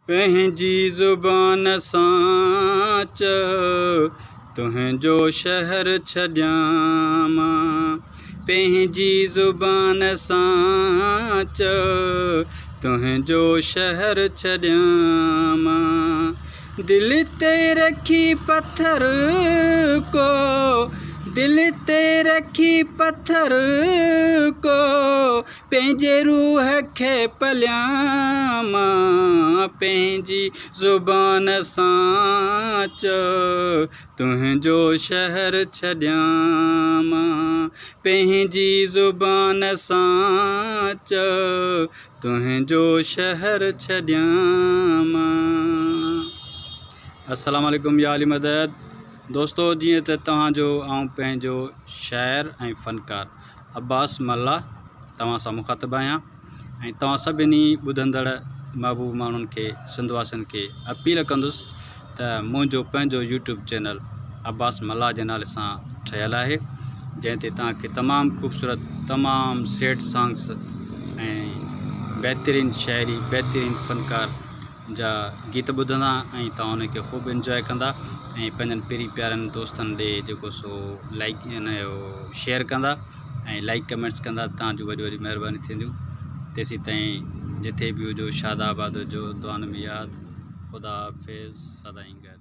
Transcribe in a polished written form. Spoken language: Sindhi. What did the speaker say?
پنهنجي زبان سان چئه تنهنجو شهر ڇڏيان مان پنهنجي زبان سان چئه تنهنجو شهر ڇڏيان مان دل تي رکي پٿر ڪو دل تي رکي پٿر ڪو پنهنجي روح کي پليان مان پنهنجي زبان سان چئه تنهنجو شهر ڇڏيان مان پنهنجي زبان سان چئه تنهنجو شهر ڇڏيان مان. السلام عليڪم يا علي مدد دوستو جيئن ته توهان جو آئون پنهنجو شاعر ۽ فنڪار عباس ملاح توهان سان مخاطب آهيان ۽ توهان سڀني ٻڌندڙ محبوب ماڻهن کي سنڌ واسين کي اپيل ڪندس ته منهنجو پنهنجو يوٽيوب چينل عباس ملاح جي نالي سان ٺهيل آهي جنهن تي توهان کي تمام خوبصورت تمام سيڊ سانگس ۽ بهترين شاعري بهترين فنڪار جا گيت ٻڌندا ۽ توهان ان کي خوب انجواء ڪندا ۽ پنهنجن پرين پيارن دوستن ڏي جيڪو سو لائڪ ان جو شيئر ڪندا ۽ لائڪ ڪمينٽس ڪندا توهان جون وڏي وڏي مهرباني ٿينديون تيسين تائين جٿي به هجو شاد آباد هجو دعائن ۾ ياد خدا حافظ سدائين گڏ.